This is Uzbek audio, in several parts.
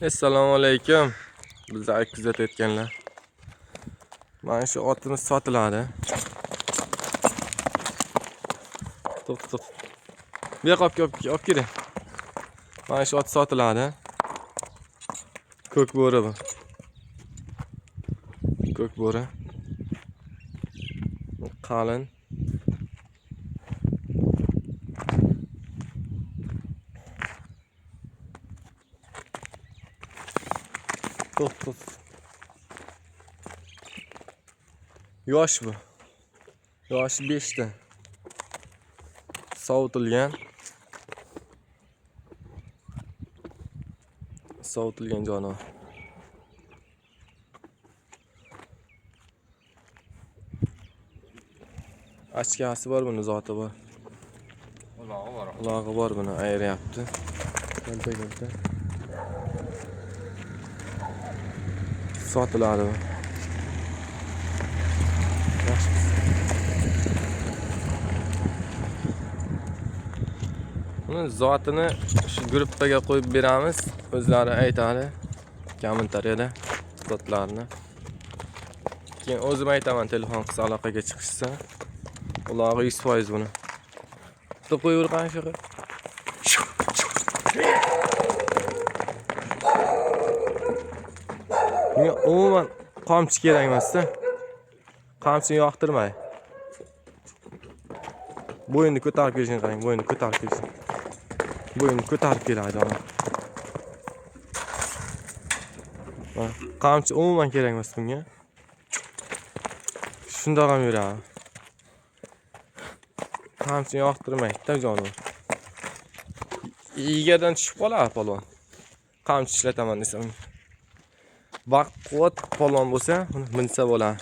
Assalomu alaykum. Bizni kuzatayotganlar. Mana shu otimiz sotiladi. To'xta, to'xta. Bu yoqqa olib keling. Mana shu ot sotiladi. Ko'k bo'ri bu. Ko'k bo'ri. Qalin. To'xta, to'xta. Yosh bu. Yoshi 5 ta. Sovutilgan. Sovutilgan jonivor. Ochkasi bor buni, zoti bor. Ulog'i bor. Ulog'i bor buni, ayiryapti. Kalta kalta. Sotiladi bu. Yaxshi. Buni zotini shu gruppaga qo'yib beramiz. O'zlari aytadi kommentariyada zotlarini. Keyin o'zim aytaman telefon qilsa aloqaga chiqishsa. Ulog'i 100% buni. Bitta qo'yaver qani shu. Bunga umuman qamchi kerak emasda. Qamchini yoqtirmay. Bo'yinni ko'tarib kelishini qarang, bo'yinni ko'tarib kelishini. Bo'yinni ko'tarib keladi jonivor. Mana, qamchi umuman kerak emas bunga. Shundoq ham yuradi. Qamchini yoqtirmaydi-da jonivor. Egardan tushib qoladi polvon. Qamchi ishlataman desam. Vaqt quvvat polvon bo'lsa, uni minsa bo'ladi.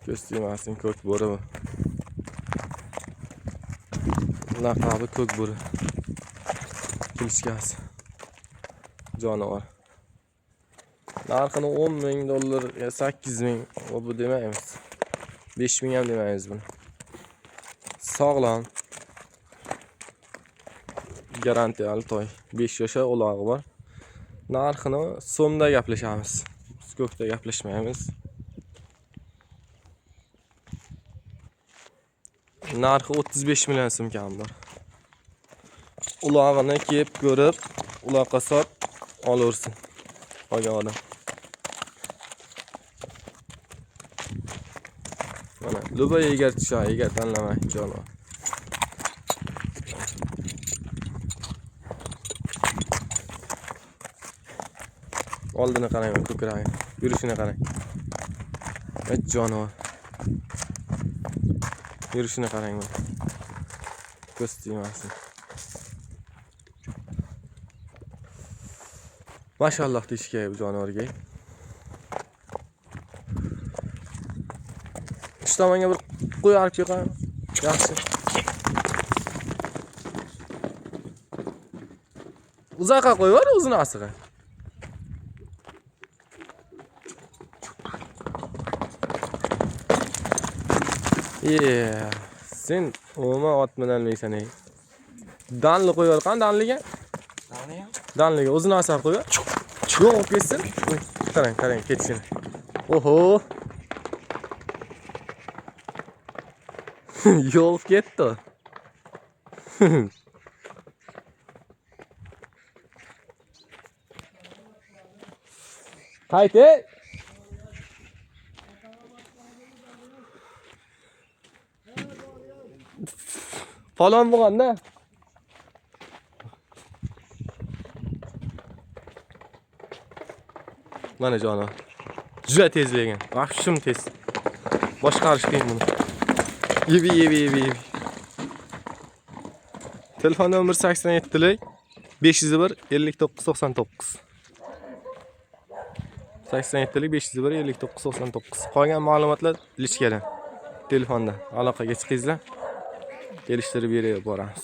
Ko'z tegmasin, ko'k bo'ri bu. Laqabi ko'k bo'ri. Kilichkasi. Jonivor. Narxini 10 ming dollar, ya 8 ming, bu demaymiz. 5 ming ham demaymiz buni. Sog'lom. Garantiyali toy. 5 yoshar ulog'i bor. Narxini so'mda gaplashamiz. Biz ko'kda gaplashmaymiz. Narxi 35 million so'm kam bor. Ulog'ini kelib ko'rib, uloqqa sot olaversin. Olgan odam. Mana любой egar tushadi, egar tanlamay jonivor. Oldini qarang, ko'kragi, yurishini qarang. Ey jonivor. Yurishini qarang mana. Ko'z tegmasin. Mashalloh deyish kerak bu jonivorga. Shu tomonga bir qo'y olib kelgan. Yaxshi. Uzoqqa qo'yib yubor o'zini osig'i. Sen umuman ot minolmaysan ey. Danli qo'yib yubor, qani danliga? Danliga o'zini asar qo'yib yubor. Yo'q bo'lib ketsin. Qarang, qarang ketishini. Oho. Yo'q ketdi. Qayt ey. Falon bo'lganda. Mana jonivor. Juda tez lekin. Vahshim tez. Boshqarish qiyin buni. Yebi yebi yebi yebi. Telefon nomeri 87 501 59 99. 87 501 59 99. Qolgan ma'lumotlar lichkada. Telefonda aloqaga chiqingizlar. Kelishtirib berib boramiz.